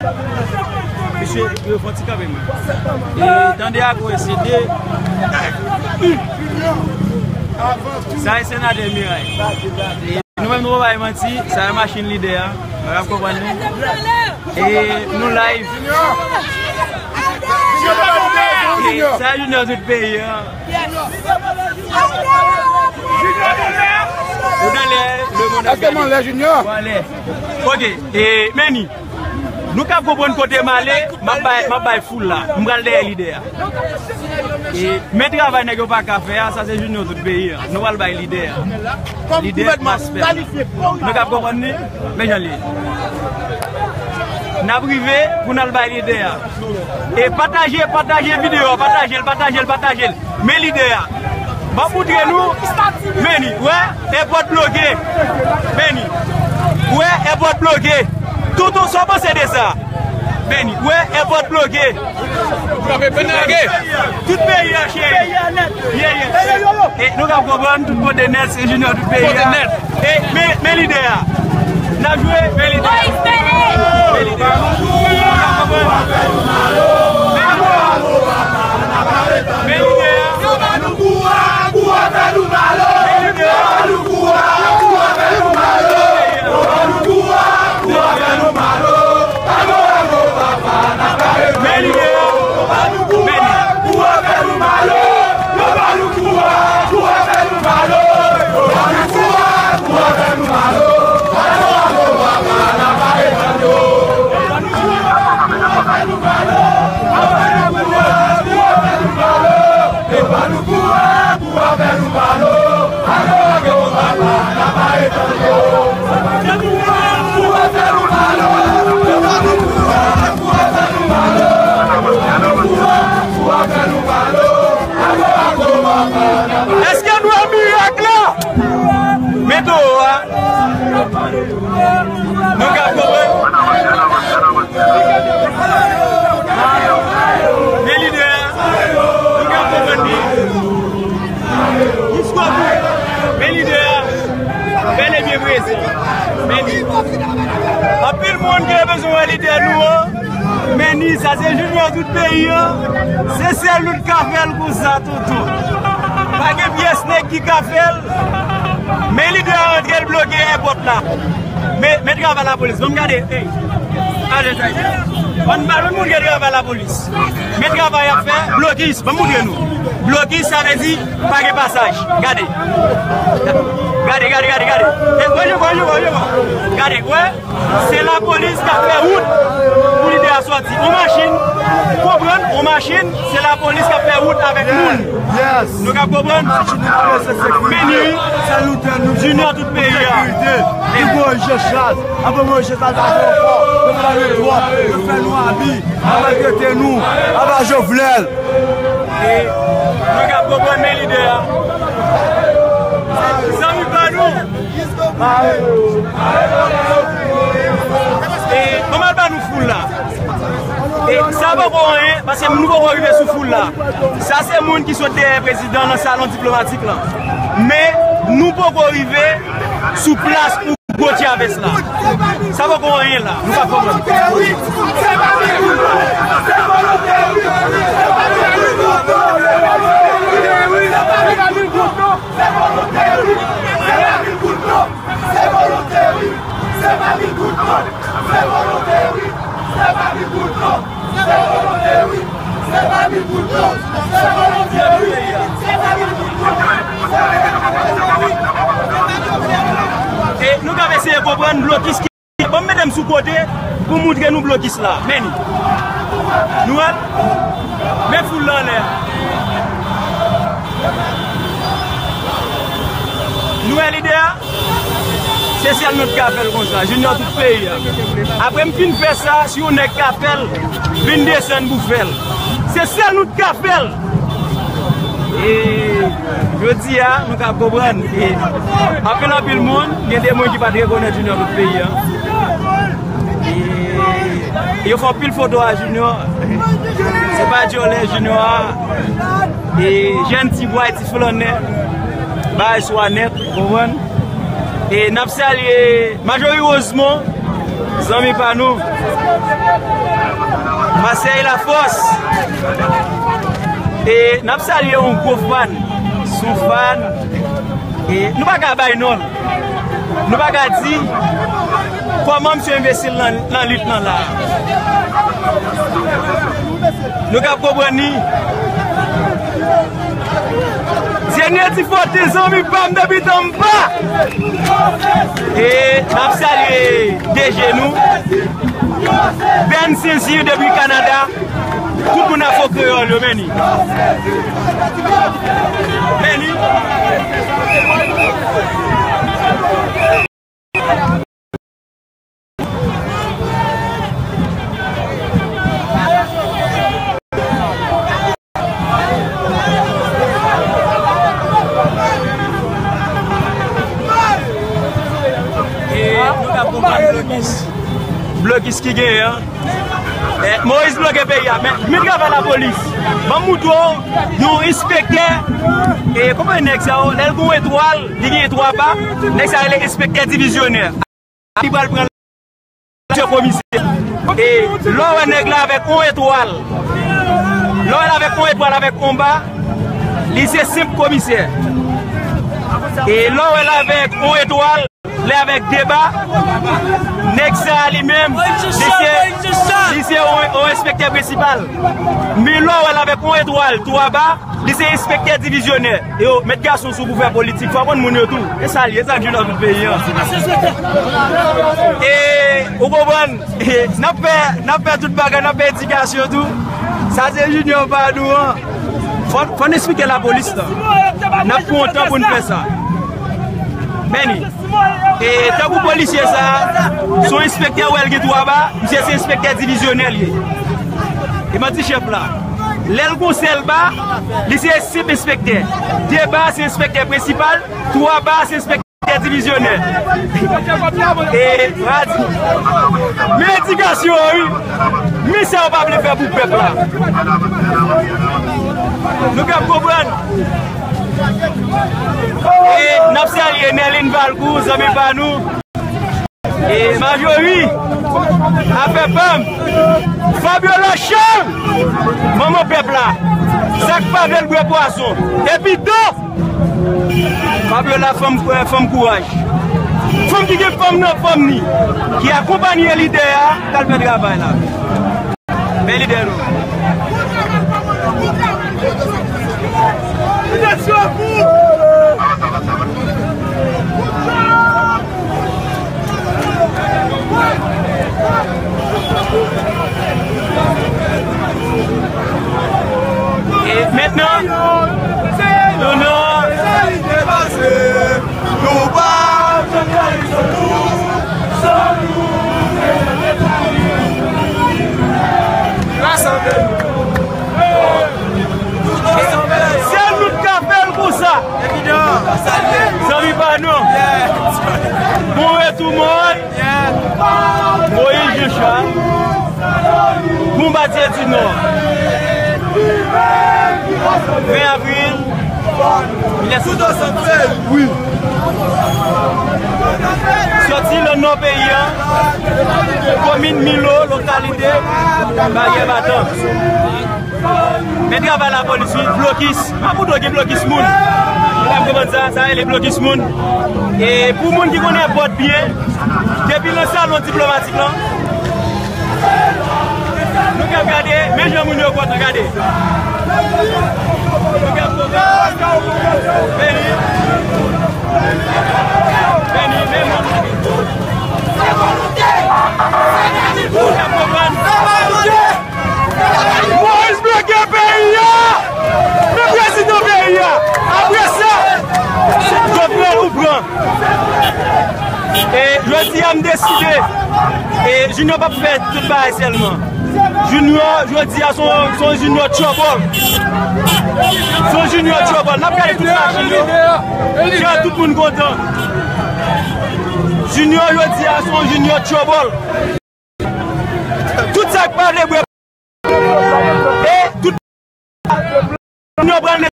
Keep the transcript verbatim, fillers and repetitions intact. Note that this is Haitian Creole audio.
Mesye, yo fè yon ti kanpe mwen. E tande a kwe se de. Sa e senatè Miray. E nou menm nou pa bay manti, sa e machin lidè a. Nou ap konprann li. E nou live. E sa e Junior tout peyi a. Ou nan lè, le monde. Èske mwen lè Junior? Ou anlè. Ok, e Meni. Nou ka konprann kote m ale, m ap bay, m ap bay foul la. M pral dèyè lidè a. E, men travay nèg yo pa ka fè a, sa se Junior tout peyi a. Nou pral bay lidè a. Lidè mas pèp la. Nou ka konprann li, men jan li ye. N ap rive pou n al bay lidè a. E pataje, pataje videyo, pataje l, pataje l, pataje l. Men lidè a. M ap moutre nou. Meni, wè, èpòt bloke. Meni, wè, èpòt bloke. Tonton, sa w panse de sa? Meni, wè, èpòt bloke. Tout peyi a, cheri. Ye, ye. E nou ka konprann tout kote nèt, se Junior tout peyi a. E, men, men lidè a. N ap jwe, men lidè a. Men lidè a. Men lidè a. Men lidè a. Men lidè a. Èske nou wè mirak la? Men towo a. Nou ka konprann. Men lidè a. Nou ka konprann li. Jiskobout. Men lidè a. Bèl e byen prezan. Men li. Anpil moun gen bezwen wè lidè nou an. Men ni sa se Junior tout peyi an. Se sèl nou k ka fè l konsa, tonton. Pa gen pyès nèg ki ka fè l. Men lidè a antre, l bloke èpòt la. Men, men travay lapolis. Ban m gade. Ey. Ajan sa. Ban m, ban m moun gen travay lapolis. Men travay y ap fè. Blokis. Ban m moutre nou. Blokis, sa vle di pa gen pasaj. Gade. Gade, gade, gade, gade. E, wè, wè, wè, wè, wè. Gade, wè. Se lapolis k ap fè wout pou lidè a sòti. On machin, konprann, on machin, se lapolis k ap fè wout avèk moun. Yes. Nou ka konprann? Meni, Junior tout peyi a. Li voye chal. Apre voye chal, sa fè ankò. Yo fè nou twòp. Yo fè nou abi. Aba trete nou. Aba Jovenel. E nou ka konprann men lidè a. Zanmi pa nou. E, ban m al ba nou foul la. E, sa poko anyen, paske nou poko rive sou foul la. Sa se moun ki sot dèyè prezidan nan salon diplomatik la. Men, nou poko rive sou plas pou gwo tyavès la. Sa poko anyen la. Nou pa konprann. Se volonte wi, se pa vin kout non. Se volonte wi, se pa vin kout non. Se volonte wi, se pa vin kout non. Se volonte wi, se pa vin kout non. Se volonte wi, se pa vin kout non. E nou ka eseye konprann blokis ki Ban m mete m sou kote pou moutre nou blokis la. Men li. Nou wè l? Men foul la anlè a. Nou wè lidè a? Se sèl nou t ka fè l konsa. Junior tout peyi a. Apre m fin fè sa, si yon nèg ka fè l, vin desann pou fè l. Se sèl nou t ka fè l. E jodi a, nou ka konprann. E anpil, anpil moun, gen de moun ki pa t rekonèt Junior tout peyi a. E yo fè anpil foto a Junior. Se pa djòlè Junior a. E jèn ti bway, ti flannè. Bagay swa nèt, ou konprann? E n ap salye Majori Rosemond, zanmi pa nou. Sèy Lafòs. E n ap salye yon gwo fan. Se yon fan. E nou pa ka bay non l. Nou pa ka di kòman misye envesti l nan, nan lit lan la. Nou ka konprann li. Zyenye Difote, zanmi pa m depi tan m pa. E n ap salye D G nou. Ben Saint-Cyr depi Kanada. Tout moun Afro Kreyòl yo, men li. Men li. E nou ka konprann blokis. Blokis ki genyen an. Eh, Moïse bloke peyi a, men, men travay lapolis. Ban m montre w yon enspektè. E kòman nèg sa yo, lè l gen yon etwal, li gen twa ba, nèg sa rele enspektè divizyonè. Li pral pran l komisè. E lè w wè nèg la avèk yon etwal, lè w wè l avèk yon etwal, avèk yon ba, li se senp komisè. E lè w wè l avèk yon etwal, lè avèk de ba, nèg sa a li menm, li se, li se yon, yon enspektè prensipal. Men lè w wè l avèk yon etwal, twa ba, li se enspektè divizyonè. Yo, met gason sou pou fè politik, fò konn moun yo tou. E sa l ye, e sa k jwenn nan tout peyi an. E, ou konprann? E, n ap fè, n ap fè tout bagay, n ap fè edikasyon tou. Sa se Junior pa nou an. Fò, fò n esplike lapolis lan. N ap pran yon tan pou n fè sa. Men li. E tankou polisye sa, se yon enspektè, wè l gen twa ba, misye se enspektè divizyonè l ye. E manti chèf la. Lè l gon sèl ba, li se sib enspektè. De ba se enspektè prensipal, twa ba se enspektè divizyonè. E, radi. Men edikasyon an, wi. Men sa yo pa vle fè pou pèp la. Nou kab konprann. E n ap salye Nerline Valcourt, zanmi pa nou. E Majori, afè pa m. Fabiola Charles, manman pèp la. Sa k pa vle l bwè pwason. Epi do. Fabiola, fanm, fanm kouraj. Fanm ki gen fanm nan fanm ni, ki akonpanye lidè a, k al fè travay la. Men lidè nou. E mentnan, nou nan. Nou pa janm trayi sòt nou, sòt nou, se janm trayi. Rasanble nou. Sèl nou k ka fè l konsa. Zanmi pa nou. Bon retou, Mòy. Moïse Jean Charles, Bombardier du Nord, ven avril mil nèf san swasannsenk. Wi. Sòti nan nò peyi a, komin Milo, lokalite Baryè Batan. Men travay lapolis, wi, blokis. M ap montre w gen blokis moun. Ou pa konprann sa, sa rele blokis moun. E pou moun ki konnen Bòt byen, depi nan salon diplomatik lan, nou ka gade, men jan moun yo kontan gade. Nou ka kontan. Vini. Vini, men moun. Nou ka konprann. Moïse bloke peyi a! Men prezidan peyi a! Apre sa, Jovenel ou pran! E jodi a m deside, e Junior p ap fè tout bagay sèlman. Junior, jodi a, se yon, se yon Junior trouble. Se yon Junior trouble. N ap gade tout machin yo. Jan tout moun kontan. Junior, jodi a, se yon Junior trouble. Tout sa k pa vle bwè. E tout moun yo pral met.